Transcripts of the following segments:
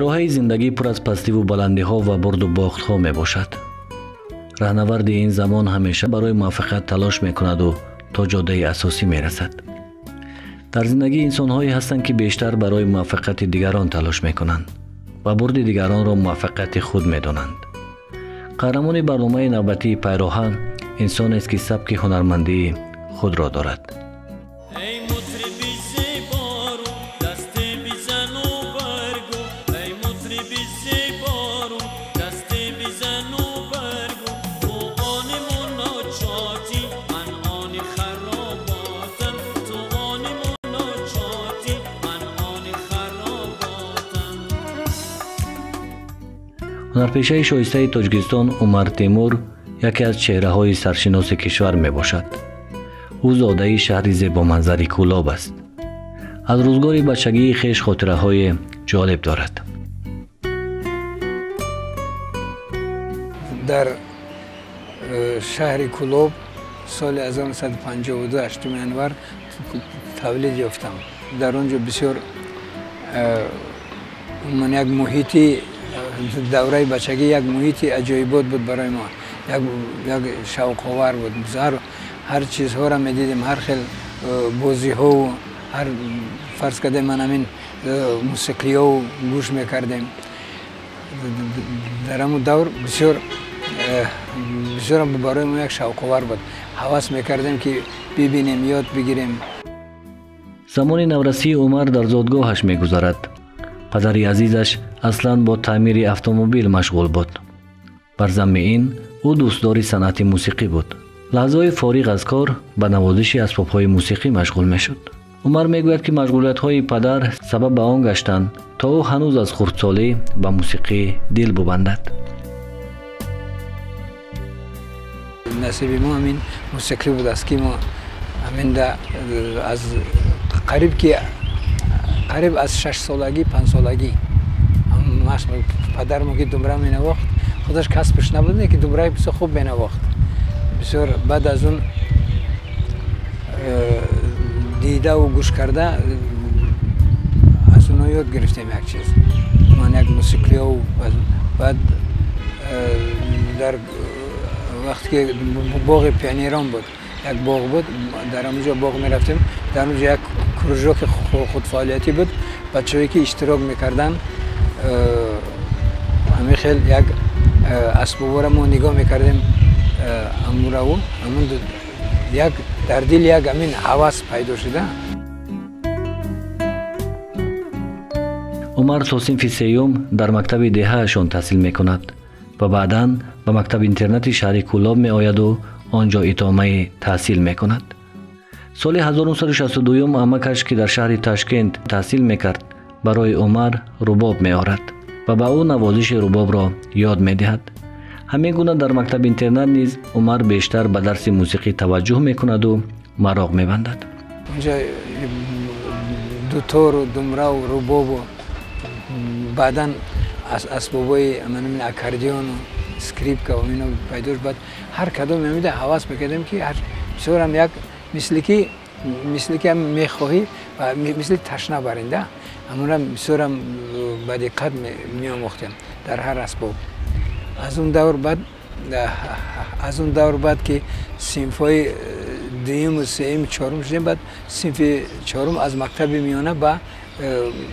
Пайроҳаи зиндагӣ пур аз пастиву баландиҳо ва бурду бохтҳо мебошад. Раҳнаварди ин замон ҳамеша барои муваффақият талош мекунаду то ҷодаи асосӣ мерасад. Дар зиндагӣ инсонҳое ҳастанд, ки бештар барои муваффақияти дигарон талош мекунанд ва бурди дигаронро муваффақияти худ медонанд. Қаҳрамони барномаи навбатии Пайроҳа инсонест, ки сабки ҳунармандии худро дорад. Ҳунарпешаи шоистаи Тоҷикистон Умар Темур яке аз чеҳраҳои саршиноси кишвар мебошад. Ӯ зодаи шаҳри зебоманзари Кӯлоб аст. Аз рӯзгори бачагии хеш хотираҳои ҷолиб дорад. Дар шаҳри Кӯлоб соли 1952 8 январ тавлид ёфтам. Дар он ҷо бисёр ман як муҳити давраи бачагӣ як муҳити аҷоибот буд барои мо, як шавқовар буд. Ҳар чизҳоро медидем, ҳар хел бозиҳову ҳар фарз кардем ман ҳамин мусиқиёву гӯш мекардем. Дар ҳамун давр бисёр бисёрам барои мо як шавқовар буд. Ҳавас мекардем, ки бибинем, ёд бигирем. Замони наврасии Умар дар зодгоҳаш мегузарад. Падари азизаш аслан бо таъмири автомобил машғул буд. Бар замми ин ӯ дӯстдори санъати мусиқӣ буд. Лаҳзаҳои фориғ аз кор ба навозиши асбобҳои мусиқӣ машғул мешуд. Умар мегӯяд, ки машғулиятҳои падар сабаб ба он гаштанд, то ӯ ҳанӯз аз хурдсолӣ ба мусиқӣ дил бубандад. Насиби мо ҳамин мусиқӣ будааст, ки мо ҳамин аз қариб ки қариб аз 6 солагӣ, 5 солагӣ падармо ки думра менавохт, худаш касбаш набуд, ки думраи бисёр хуб менавохт. Бисёр баъд аз он дидаву гӯш карда аз онҳо ёд гирифтем як чиз, ман як мусиқиёву. Баъд дар вақте ки боғи пионерон буд, як боғ буд, дар ҳамон ҷо боғ мерафтем. Дар он ҷо як кружоки худфаъолиятӣ буд, бачаҳое ки иштирок мекарданд. Ҳамин хел як асбобҳоро мо нигоҳ мекардем, амураву ҳамун як дар дил як ҳамин ҳавас пайдо шуда. Умар то синфи сеюм дар мактаби деҳаашон таҳсил мекунад ва баъдан ба мактаби интернати шаҳри Кӯлоб меояду он ҷо идомаи таҳсил мекунад. Соли 1962 амакаш, ки дар шаҳри Ташкент таҳсил мекард, барои Умар рубоб меорад ва ба ӯ навозиши рубобро ёд медиҳад. Ҳамин гуна дар мактаби интернат низ Умар бештар ба дарси мусиқӣ таваҷҷӯҳ мекунаду мароқ мебандад. Унҷа дутору, думраву, рубобу, баъдан асбобҳои аккордеону скрипка ино пайдо шуд. Баъд ҳар кадом мемида ҳавас мекардем, ки бисёрам як мисли ки мехоҳӣ, мисли ташна баринда, ҳамонра бисёрам ба диққат меомӯхтем дар ҳар асбоб. Аз он давр баъд ки синфҳои дуюму сеюм, чорум шудем, баъд синфи чорум аз мактаби миёна ба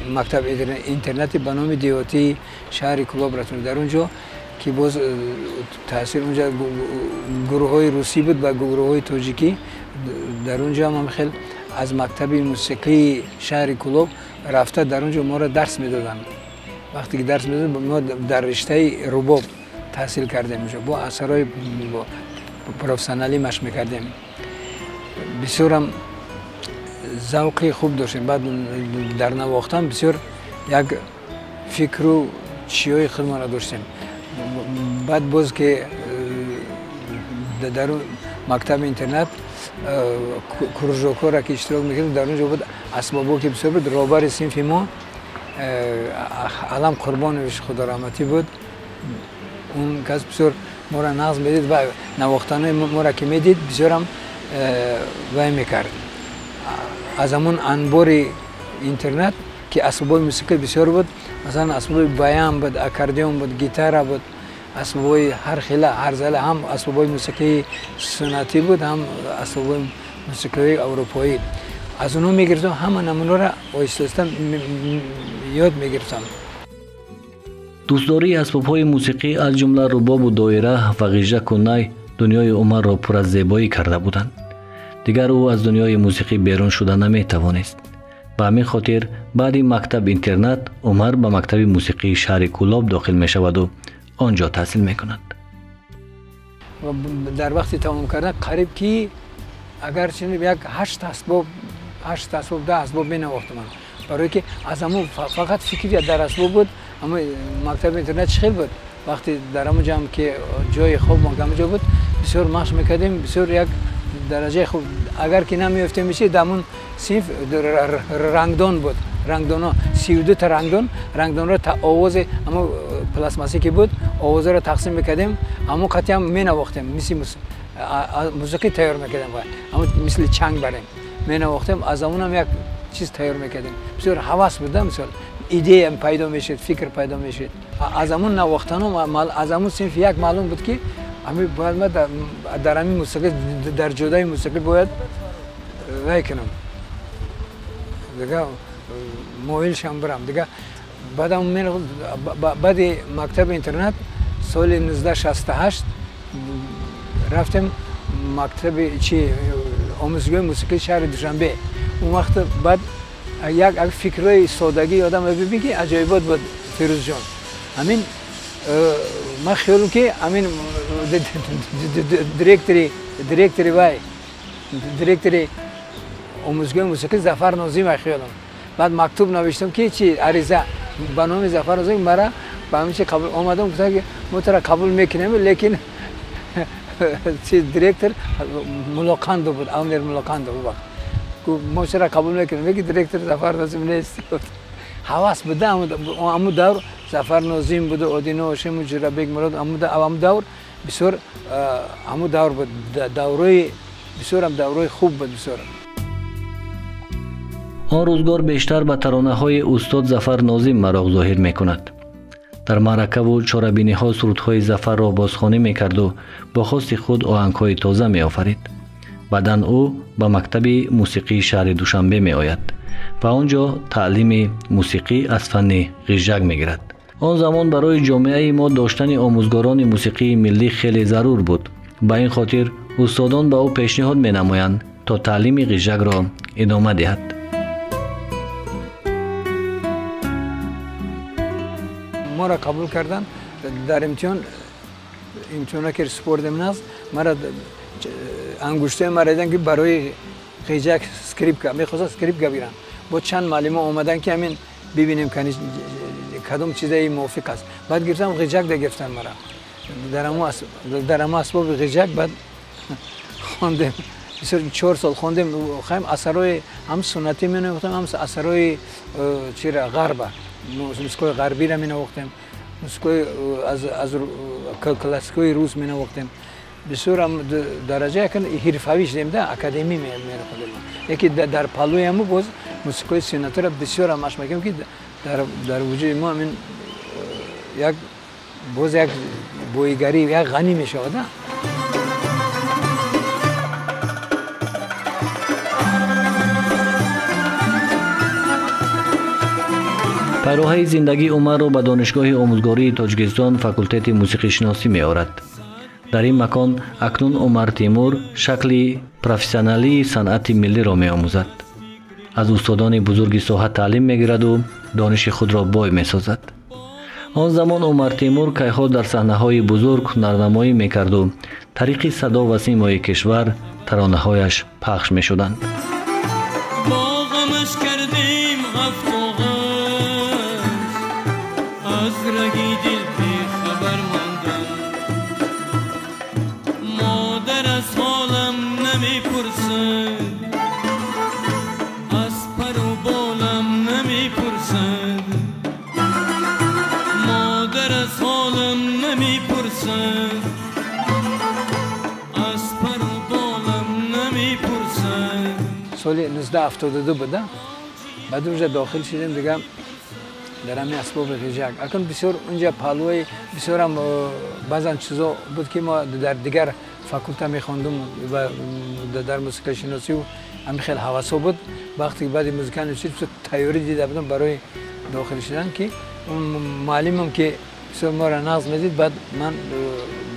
мактаби интернати ба номи Деҳотии шаҳри Кӯлоб рафтем. Дар он ҷо ки боз таъсир унҷа гурӯҳҳои русӣ буд ва гурӯҳҳои тоҷикӣ. Дар он ҷо ҳам хел аз мактаби мусиқии шаҳри Кӯлоб рафта, дар он ҷо моро дарс медоданд. Вақте ки дарс медоданд, мо дар риштаи рубоб таҳсил кардем, бо асарҳои профессионалӣ машқ мекардем. Бисёрам завқи хуб доштем. Баъд дар навохтан бисёр як фикру чиҳои худмонро доштем. Баъд боз ки дар мактаби интернат кружокҳоро ки иштирок мекардем, дар он ҷо буд асбобҳо ки бисёр буд. Роҳбари синфи мо Алам Қурбонович, худораҳматӣ, буд. Он кас бисёр моро нағз медид ва навохтанои моро ки медид, бисёрам вай мекард. Аз ҳамон анбори интернат ки асбобҳои мусиқӣ бисёр буд. Масалан, асбобҳои баян буд, аккордеон буд, гитара буд, асбобҳои ҳар хела, ҳарзала, ҳам асбобҳои мусиқии суннатӣ буд, ҳам асбобҳои мусиқии аврупоӣ. Аз онҳо мегирифтам, ҳама намунаро оҳиста оҳиста ёд мегирифтам. Дӯстдории асбобҳои мусиқӣ, аз ҷумла рубобу доира ва ғижаку най, дунёи Умарро пур аз зебоӣ карда буданд. Дигар ӯ аз дунёи мусиқӣ берун шуда наметавонист. Ба ҳамин хотир баъди мактаб-интернат Умар ба мактаби мусиқии шаҳри Кӯлоб дохил мешаваду он ҷо таҳсил мекунад. Дар вақти тамом кардан қариб ки агарчи як 8 асбоб, 8 асбоб, 10 асбоб менавохтам. Барое ки аз ҳамон фақат фикр дар асбоб буд. Аммо мактаби интернат чӣ хел буд? Вақте дар ҳамон ҷамъ ки ҷои хоб ҳамон ҷо буд, бисёр машқ мекардем, бисёр як дараҷаи хуб. Агар ки намеёфтем, меши дар ҳамон синф рангдон буд. Рангдонҳо 32 та рангдон, рангдонро та овози ҳамон пластмассӣ ки буд, овозаро тақсим мекардем, ҳамон қатъиам менавохтем, мисли мусиқӣ тайёр мекардем, ҳамон мисли чанг барем менавохтем, аз ҳамонам як чиз тайёр мекардем. Бисёр ҳавас буд, мисол идея пайдо мешуд, фикр пайдо мешуд. Аз ҳамон навохтану аз ҳамон синф як маълум буд ки ҳамин бояд ман дар ҳамин мусиқӣ, дар ҷодаи мусиқӣ бояд вай кунам, дига моилшам бирам. Дига баъдам баъди мактаби интернат соли 1968 рафтем мактаби чи омӯзгоҳи мусиқии шаҳри Душанбе. Он вақт баъд як фикрҳои содагӣ одам мебинӣ ки аҷоибот буд. Фирӯзҷон, ҳамин ман хиёлам ки ҳамин директори вай, директори омӯзгоҳи мусиқӣ Зафар Нозим хиёлам. Баъд мактуб навиштам ки чи ариза ба номи Зафар Нозим, мара ба ҳамин чи қабул омадам, гуфтам ки мо тура қабул мекунем, лекин чи директор Мулоқандов буд, Амир Мулоқандов вақт. Мо чаро қабул мекунем, лекин директор Зафар Нозим нест. Ҳавас буда ҳамун давр, Зафар Нозим буду, Одино Ҳошиму, Ҷурабек Мурод, ҳамун давр бисёр, ҳамун давр буд, даврои бисёрам даврои хуб буд бисёр. Он рӯзгор бештар ба таронаҳои устод Зафар Нозим мароқ зоҳир мекунад. Дар маъракаву чорабиниҳо сурудҳои Зафарро бозхонӣ мекарду бо хости худ оҳангҳои тоза меофарид. Баъдан ӯ ба мактаби мусиқии шаҳри Душанбе меояд ва он ҷо таълими мусиқӣ аз фанни ғижак мегирад. Он замон барои ҷомеаи мо доштани омӯзгорони мусиқии миллӣ хеле зарур буд. Ба ин хотир устодон ба ӯ пешниҳод менамоянд, то таълими ғижакро идома диҳад. Моро қабул карданд дар имтиҳон, имтиҳона ки супордем наз, мара ангуштои мара диданд ки барои ғижак скрипка мехостанд, скрипка бигиранд. Бо чанд муаллимо омаданд ки ҳамин бибинем кадом чизаи мувофиқ аст. Баъд гирифтам ғижак да гирифтанд мара. Дар ҳамон асбоби ғижак баъд хондем. Бисёр 4 сол хондем. Хаем асарҳои ҳам суннатӣ менавохтем, ҳам асарҳои чира ғарба, мусиқиҳои ғарбиро менавохтем, мусиқиҳои аз классикҳои рус менавохтем. Бисёр ҳам дараҷа якн ҳирфавӣ шудем, да академӣ мерохондем. Яке дар палӯи ҳаму боз мусиқиҳои суннатиро бисёр ҳам машқ мекардем, ки дар вуҷуди мо ҳамин як боз як боигарӣ, як ғанӣ мешавад. Пайроҳаи зиндагии Умарро ба Донишгоҳи омӯзгории Тоҷикистон факултети мусиқишиносӣ меорад. Дар ин макон акнун Умар Тимур шакли профессионалии санъати миллиро меомӯзад. Аз устодони бузурги соҳа таълим мегираду дониши худро бой месозад. Он замон Умар Тимур кайҳо дар саҳнаҳои бузург ҳунарнамоӣ мекарду тариқи садо ва симои кишвар таронаҳояш пахш мешуданд. Соли 1972 буда, Баъд унҷа дохил шидем дига дар ҳамин асбоби ғиҷак. Акун бисёр унҷа паҳлӯи бисёрам баъзан чизо буд ки мо дар дигар факулта мехондум ва дар мусиқашиносию ҳамин хел ҳавасҳо буд. Вақте ки баъди музыкальный училище тайёрӣ дида будам барои дохил шудан, ки он муаллимам ки бисёр моро нағз медид, баъд ман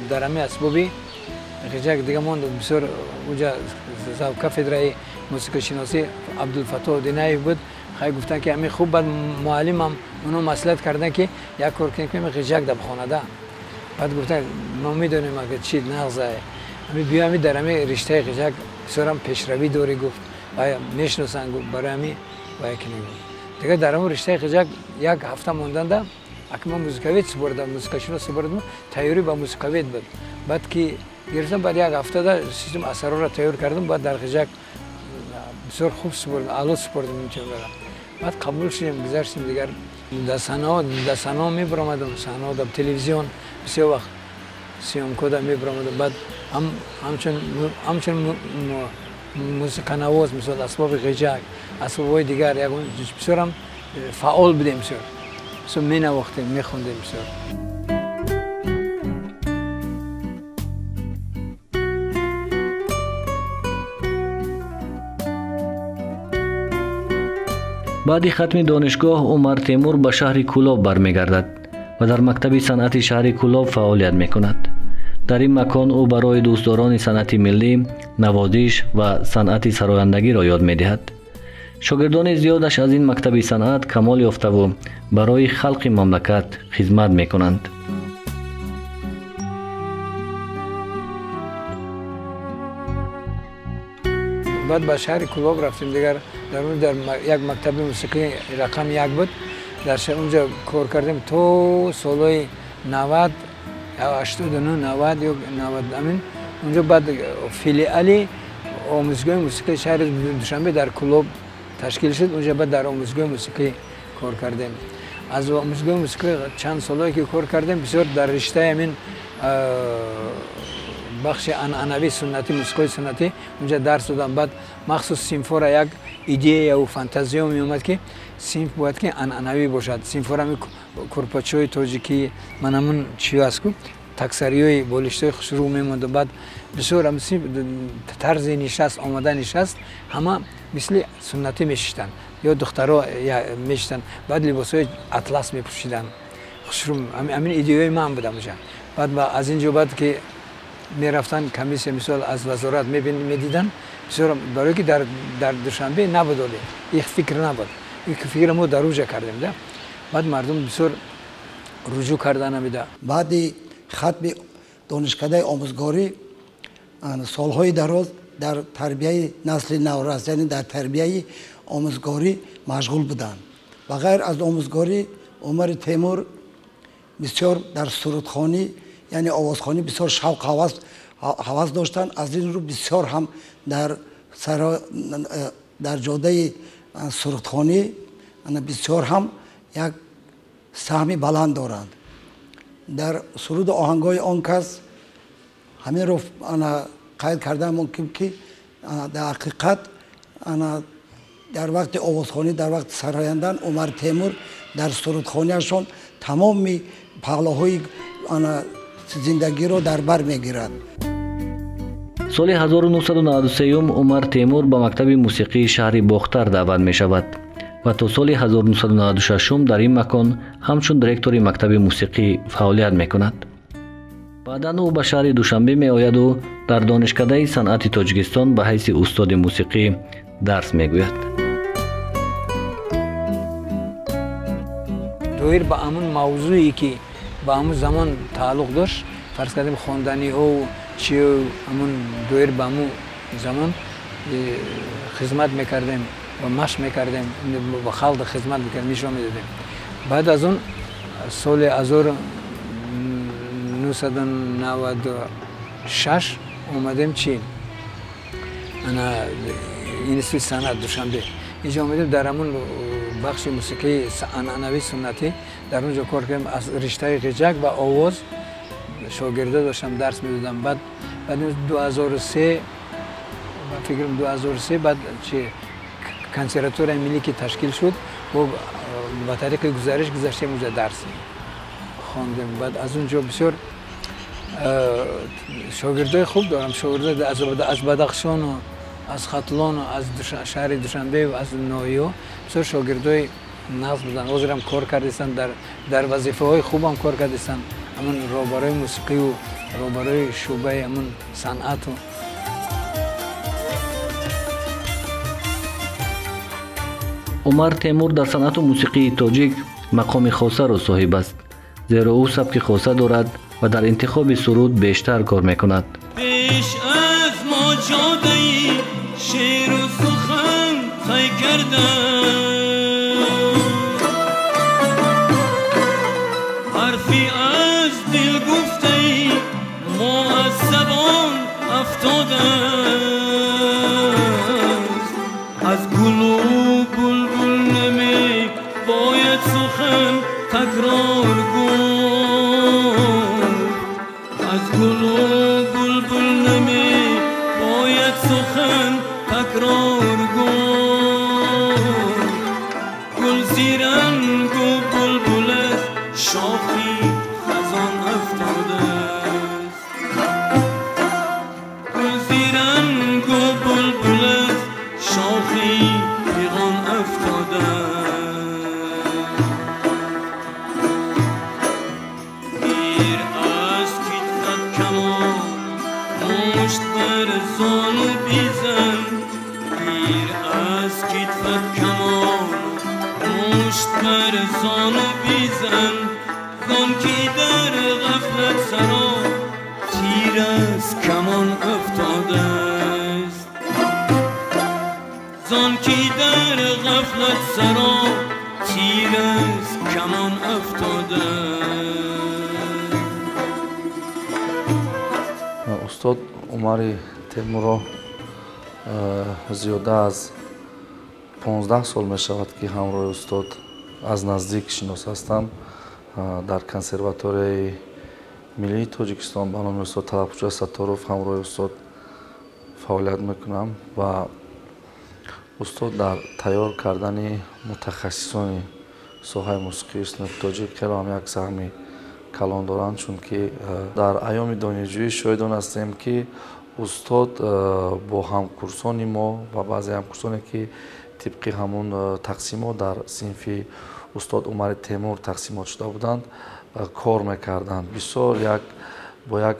дар ҳамин асбоби ғиҷак дига мондум. Бисёр унҷа кафедраи мусиқашиносӣ Абдулфаттоҳ Динаев буд. Хай гуфтанд ки ҳамин хуб. Баъд муаллимам оно маслиҳат карданд ки як кор кунем ки ғиҷак дар хонада. Баъд гуфтанд мо медонем агар чи нағзае, ҳамин биё ҳамин дар ҳамин риштаи ғиҷак бисёрам пешравӣ дорӣ, гуфт, ва мешиносанд, гуфт, барои ҳамин вая кунем. Дигар дар ҳамон риштаи ғиҷак як ҳафта монданда, аки ман музыковед супордам, музикашинос супордам, тайёрӣ ба музыковед буд. Баъд ки гирифтам, баъд як ҳафтада систем асарҳоро тайёр кардам, баъд дар ғиҷак бисёр хуб супордам, аъло супордам имтиҳонро. Баъд қабул шудем, гузаштем. Дигар дар саҳнаҳо мебаромадам, саҳнаҳо дар телевизион бисёр вақт съёмкода мебаромадам. Баъд ҳамчун мусиқанавоз, мисол асбоби ғиҷак, асбобҳои дигар, ягон бисёрам фаъол будем, бисёр бисёр менавохтем, мехондем бисёр. Баъди хатми донишгоҳ Умар Темур ба шаҳри Кӯлоб бармегардад ва дар мактаби санъати шаҳри Кӯлоб фаъолият мекунад. Дар ин макон ӯ барои дӯстдорони санъати миллӣ навозиш ва санъати сарояндагиро ёд медиҳад. Шогирдони зиёдаш аз ин мактаби санъат камол ёфтаву барои халқи мамлакат хизмат мекунанд. Баъд ба шаҳри Кӯлоб рафтем. Дигар дар он дар як мактаби мусиқӣ рақами 1 буд, дар онҷа кор кардем то солҳои 90, 89, 90 ё 90 амин. Онҷо баъд филиали омӯзгоҳи мусиқии шаҳри Душанбе дар Кӯлоб ташкил шуд. Онҷа баъд дар омӯзгоҳи мусиқӣ кор кардем. Аз омӯзгоҳи мусиқӣ чанд солҳое ки кор кардем, бисёр дар риштаи ҳамин бахши анъанавии суннатӣ, мусиқои суннатӣ онҷа дарс додам. Баъд махсус синфора як идеяву фантазиё меомад ки синф бояд ки анъанавӣ бошад. Синфора ҳамин курпачаҳои тоҷикӣ, ман ҳамун чиё аст ку, таксариҳои болиштҳои хушрӯ мемонд. Баъд бисёр ҳам синф тарзи нишаст, омада нишаст, ҳама мисли суннатӣ мешиштанд ё духтаро мешиштанд. Баъд либосҳои атлас мепӯшиданд хушрӯ. Ҳамин идеяи ман будам онҷа. Баъд аз ин ҷо баъд ки мерафтанд комиссия, мисол аз вазорат медиданд, бисёр барое ки дар Душанбе набуд, оле их фикр набуд, их фикр мо дар уҷа кардем да. Баъд мардум бисёр руҷӯъ карда намеда. Баъди хатми донишкадаи омӯзгорӣ солҳои дароз дар тарбияи насли наврас, яъне дар тарбияи омӯзгорӣ машғул буданд. Ба ғайр аз омӯзгорӣ Умари Темур бисёр дар сурудхонӣ, яъне овозхонӣ бисёр шавқ ҳавас доштанд. Аз ин рӯ бисёр ҳам дар ҷодаи сурудхонӣ бисёр ҳам як саҳми баланд доранд. Дар суруду оҳангҳои он кас ҳаминро қайд кардан мумкин ки дар ҳақиқат дар вақти овозхонӣ, дар вақти сарояндан Умар Темур дар сурудхониашон тамоми паҳлӯҳои зиндагиро дар бар мегирад. Соли 1993 Умар Темур ба мактаби мусиқии шаҳри Бохтар даъват мешавад ва то соли 1996 дар ин макон ҳамчун директори мактаби мусиқӣ фаъолият мекунад. Баъдан ӯ ба шаҳри Душанбе меояду дар Донишкадаи санъати Тоҷикистон ба ҳайси устоди мусиқӣ дарс мегӯяд. Доир ба ҳамун мавзӯе ки ба ҳамун замон тааллуқ дошт, фарз кардем хонданиҳо чиё, ҳамун доир ба ҳамун замон хизмат мекардем ва машқ мекардем, ба халқ хизмат мекардем, нишон медодем. Баъд аз он соли 1996 омадем чи ана институти санъат Душанбе. Инҷо омадем дар ҳамун бахши мусиқии анъанавии суннатӣ, дар он ҷо кор кардем аз риштаи ғиҷак ва овоз. Шогирдо доштам, дарс медодам. Баъд 2003, фикрам 2003, баъд чи Консерваторияи миллӣ ки ташкил шуд, мо ба тариқи гузариш гузаштем, уҷа дарс хондем. Баъд аз он ҷо бисёр шогирдои хуб дорам. Шогирдои аз Бадахшону аз Хатлону аз шаҳри Душанбе, аз ноҳияҳо бисёр шогирдои нағз буданд. Ҳозирам кор кардистанд, дар вазифаҳои хубам кор кардистанд, ҳамун роҳбарои мусиқию роҳбарои шӯъбаи ҳамун санъату. Умар Темур дар санъату мусиқии тоҷик мақоми хосаро соҳиб аст, зеро ӯ сабки хоса дорад ва дар интихоби суруд бештар кор мекунад. Пеш аз мо ҷодаи шеъру сухан тай кардам, ҳарфи аз дил гуфтаи мо аз забон афтодааст. Аз гулу булбул намебояд сухан такрор гуфт, аз гулу булбул намебояд сухан такрор гуфт. Гул зирангу булбул аз шохи хазон афтодааст, гул зирангу булбул аз шохи фиғон афтодааст. Гир аз китфат камон мушт бар зону бизан, гир аз китфат камон мушт бар зону бизан, зон ки дар ғафлат саро тир аз камон афтодааст, зон ки дар ғафлат саро тир аз камон афтодааст. Устод Умари Темурро зиёда аз 15 сол мешавад, ки ҳамроҳи устод аз наздик шинос ҳастам. Дар консерваторияи миллии Тоҷикистон ба номи устод Талабхӯҷа Сатторов ҳамроҳи устод фаъолият мекунам ва устод дар тайёр кардани мутахассисони соҳаи мусиқии суннати тоҷик хеле ҳам як саҳми калон доранд, чунки дар айёми донишҷӯӣ шоҳид он ҳастем, ки устод бо ҳамкурсони мо ва баъзе ҳамкурсоне, ки тибқи ҳамун тақсимот дар синфи устод Умари Темур тақсимот шуда буданд, кор мекарданд. Бисёр бо як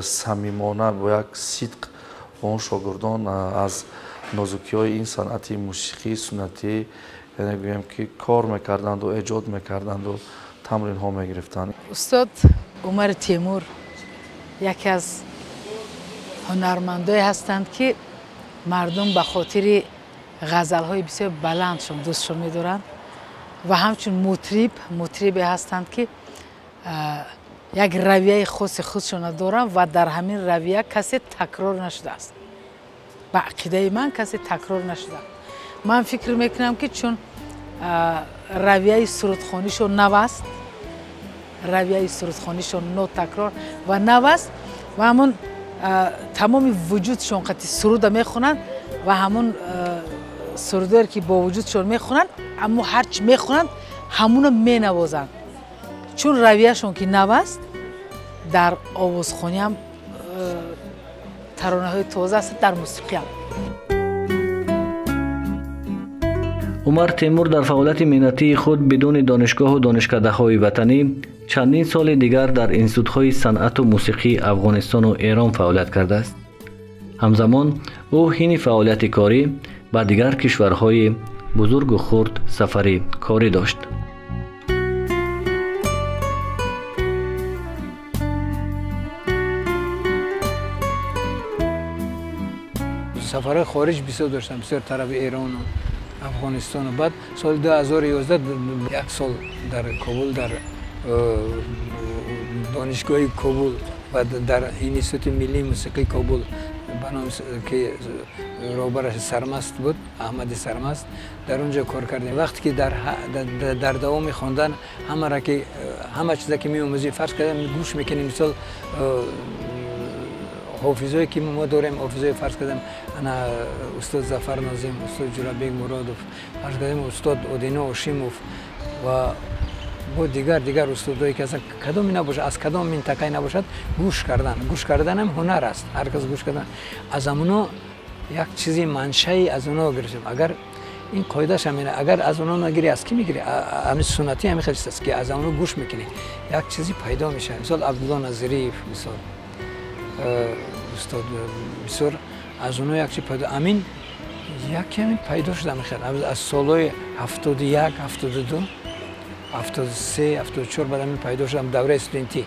самимона, бо як сидқ он шогирдон аз нозукиҳои ин санъати мусиқии суннатӣ, яъне гӯем ки кор мекарданду эҷод мекарданду тамринҳо мегирифтанд. Устод Умари Темур яке аз ҳунармандое ҳастанд, ки мардум ба хотири ғазалҳои бисёр баландшон дӯстшон медоранд ва ҳамчун мутрибе ҳастанд, ки як равияи хоси худшона доранд ва дар ҳамин равия касе такрор нашудааст. Ба ақидаи ман касе такрор нашудааст. Ман фикр мекунам, ки чун равияи сурудхонишон нав аст, равияи сурудхонишон нотакрор ва нав аст ва ҳамон тамоми вуҷудшон қати суруда мехонанд ва ҳамон сурудое ки бо вуҷудшон мехонанд, аммо ҳарчи мехонанд ҳамуно менавозанд. Чун равияшон ки нав аст, дар овозхониам таронаҳои тоза аст, дар мусиқиам. Умар Темур дар фаъолияти меҳнатии худ бидуни донишгоҳу донишкадаҳои ватанӣ чандин соли дигар дар институтҳои санъату мусиқии Афғонистону Эрон фаъолият кардааст. Ҳамзамон ӯ ҳини фаъолияти корӣ ба дигар кишварҳои бузургу хурд сафари корӣ дошт. Сафарҳои хориҷ бисёр доштам, бисёр тарафи Эрону Афғонистону. Баъд соли 2011 як сол дар Кобул, дар донишгоҳи Кобул ва дар институти миллии мусиқии Кобул ба номи ки роҳбараш Сармаст буд, Аҳмади Сармаст, дар он ҷо кор кардем. Вақте ки дар давоми хондан ҳама чиза ки меомӯзӣ, фарз кардем, гӯш мекунем, мисол ҳофизое ки мо дорем, ҳофизои фарз кардем, ана устод Зафар Нозим, устод Ҷурабек Муродов, фарз кардем, устод Одино Ошимов ва бо дигар устодое ки ҳастанд, кадоме набошад, аз кадом минтақае набошад, гӯш кардан. Гӯш карданам ҳунар аст. Ҳар кас гӯш кардан. Аз амуно як чизи маншаи аз оно гирифтем. Агар ин қоидааш ҳамин, агар аз оно нагирӣ, аз кӣ мегирӣ? Ҳамин суннатӣ ҳамин хел чиз аст, ки аз оно гӯш мекунӣ, як чизи пайдо мешавад. Мисол Абдулло Назириев, мисол устод бисёр аз оно як чиз пайдо, амин як ками пайдо шуда мехел. Аз солҳои 71, 72, 73, 74 баъд ҳамин пайдо шуд, давраи студентӣ.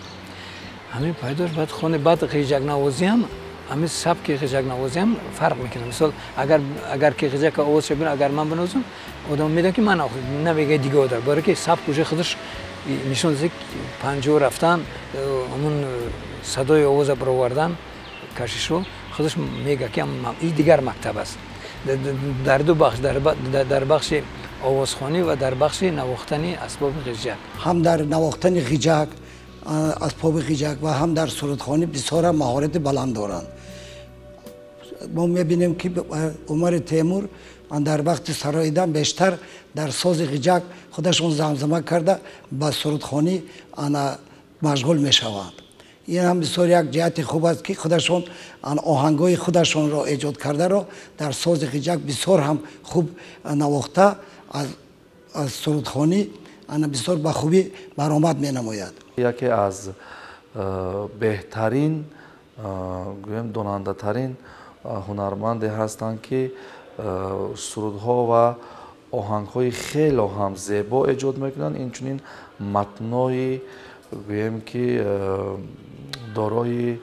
Ҳамин пайдо шуд, баъд хоне, баъд ғиҷакнавозӣ ҳам, ҳамин сабки ғиҷакнавозӣ ҳам фарқ мекунад. Мисол агар ки ғиҷака овоз шавад, агар ман бинавозам, одам медонад ки ман намегӯяд дига одам, барои ки сабк уже худаш нишон дод, панҷо рафтан, ҳамун садои овоза баровардан, кашишо худаш мегӯяд ки ин дигар мактаб аст. Дар ду бахш, дар бахши овозхонӣ ва дар бахши навохтани асбоби ғиҷак. Ҳам дар навохтани ғиҷак, асбоби ғиҷак ва ҳам дар сурудхонӣ бисёр маҳорати баланд доранд. Мо мебинем ки Умари Темур дар вақти сароидан бештар дар сози ғиҷак худашон замзама карда ба сурудхонӣ машғул мешаванд. Ин ҳам бисёр як ҷиҳати хуб аст, ки худашон оҳангҳои худашонро эҷод кардаро дар сози ғиҷак бисёр ҳам хуб навохта аз сурудхонӣ бисёр ба хубӣ баромад менамояд. Яке аз беҳтарин, гӯем донандатарин ҳунарманде ҳастанд, ки сурудҳо ва оҳангҳои хело ҳам зебо эҷод мекунанд, инчунин матнои гӯем ки дорои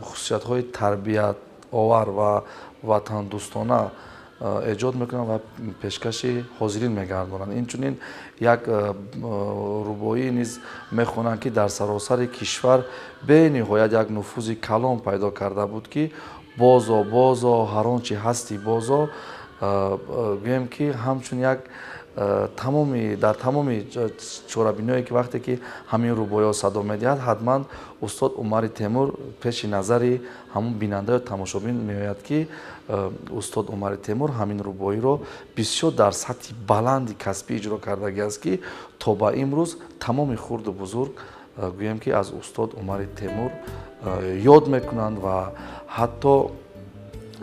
хусусиятҳои тарбиятовар ва ватандӯстона эҷод мекунанд ва пешкаши ҳозирин мегардонанд. Инчунин як рубоӣ низ мехонанд, ки дар саросари кишвар бениҳоят як нуфузи калон пайдо карда буд, ки бозо бозо ҳар он чи ҳастӣ бозо, гӯем ки ҳамчун як дар тамоми чорабиниҳое ки вақте ки ҳамин рубоиҳо садо медиҳад, ҳатман устод Умари Темур пеши назари ҳамун бинанда ё тамошобин меояд, ки устод Умари Темур ҳамин рубоиро бисёр дар сатҳи баланди касбӣ иҷро кардагиаст, ки то ба имрӯз тамоми хурду бузург гӯем ки аз устод Умари Темур ёд мекунанд ва ҳатто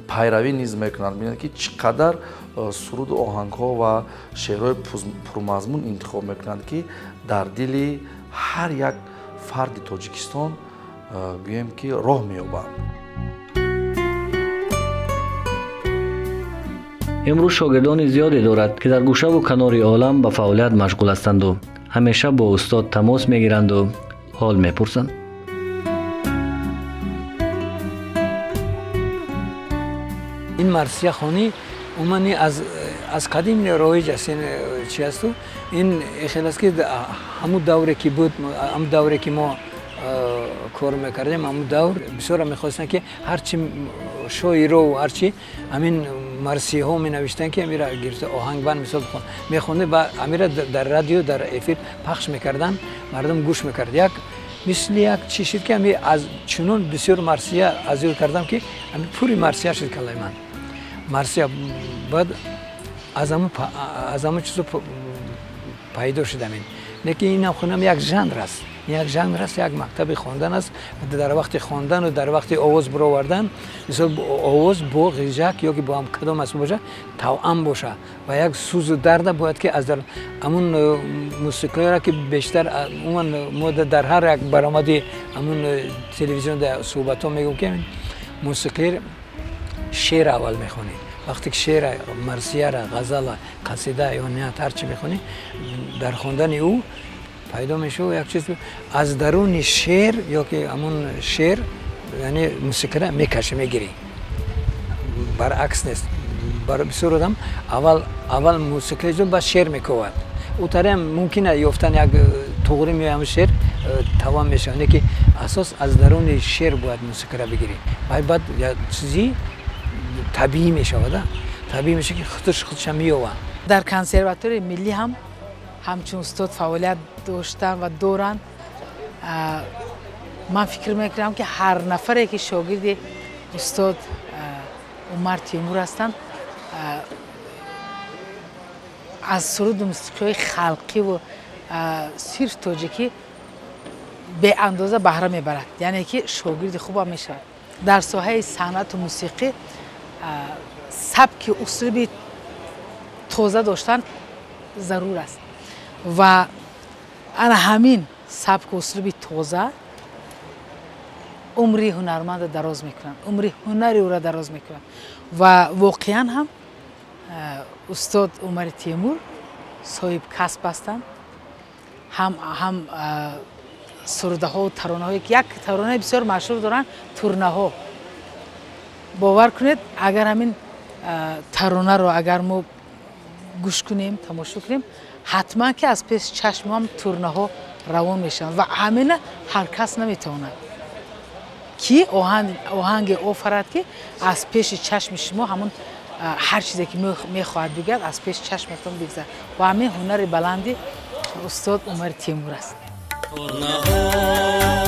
пайравӣ низ мекунанд. Бинед ки чӣ қадар суруду оҳангҳо ва шеърҳои пурмазмун интихоб мекунанд, ки дар дили ҳар як фарди Тоҷикистон гӯем ки роҳ меёбанд. Имрӯз шогирдони зиёде дорад, ки дар гӯшаву канори олам ба фаъолият машғул ҳастанду ҳамеша бо устод тамос мегиранду ҳол мепурсанд. Ин марсияхонӣ умуман аз қадим роиҷ аст. Ин чи асту? Ин хел аст, ки ҳамун давре ки буд, ҳамун давре ки мо кор мекардем, ҳамун давр бисёра мехостанд, ки ҳарчи шоиро ҳарчи ҳамин марсиҳо менавиштанд, ки амира гирифта оҳангбанд мисол мехонда ва амира дар радио, дар эфир пахш мекарданд, мардум гӯш мекард. Як мисли як чи шуд, ки ами аз чунон бисёр марсия аз ёд кардам, ки ами пури марсия шуд калаи ман. Марсия баъд аз ҳамун чизо пайдо шуд ҳамин. Лекин инам хонам як жанр аст. Як жанр аст, як мактаби хондан аст. Дар вақти хондану дар вақти овоз баровардан, мисол овоз бо ғиҷак ё ки бо ҳам кадом асбоб бошад, тавъам бошад ва як сӯзу дарда бояд ки аз ҳамун мусиқиҳоро ки бештар умуман мо дар ҳар як баромади ҳамун телевизион дар суҳбатҳо мегӯем, ки мусиқӣ шеър аввал мехонӣ. Вақте ки шеъра, марсияра, ғазала, қасида ё ният ҳар чи мехонӣ, дар хондани ӯ пайдо мешавад як чиз аз даруни шеър ё ки ҳамун шеър, яъне мусиқиро мекашӣ, мегирӣ. Баръакс нест. Барои бисёр одам аввал мусиқӣ иҷро, баъд шеър мекувад. Ӯ тариам мумкин аст ёфтан як туғри меояд, ҳамун шеър тавам мешавад, не ки асос аз даруни шеър бояд мусиқиро бигирӣ. Баъд як чизи табиӣ мешавад, табиӣ мешавад, ки худаш худша меёвад. Дар консерваторияи миллӣ ҳам ҳамчун устод фаъолият доштанд ва доранд. Ман фикр мекунам, ки ҳар нафаре, ки шогирди устод Умар Темур ҳастанд, аз суруду мусиқиҳои халқиву сирф тоҷикӣ беандоза баҳра мебарад, яъне ки шогирди хубам мешавад. Дар соҳаи санъату мусиқӣ сабки услуби тоза доштан зарур аст ва ана ҳамин сабку услуби тоза умри ҳунармандро дароз мекунад, умри ҳунари ӯро дароз мекунад. Ва воқеан ҳам устод Умари Темур соҳиб касб ҳастанд. Ҳам сурудаҳо, таронаҳое ки як таронаи бисёр машҳур доранд, «Турнаҳо». Бовар кунед, агар ҳамин таронаро агар мо гӯш кунем, тамошо кунем, ҳатман ки аз пеши чашмам турнаҳо равон мешаванд. Ва ҳамина ҳар кас наметавонад, ки оҳанге офарад, ки аз пеши чашми шумо ҳамон ҳар чизе ки мехоҳад бигӯяд, аз пеши чашматон бигзарад. Ва ҳамин ҳунари баланди устод Умари Темур аст. Турнаҳо.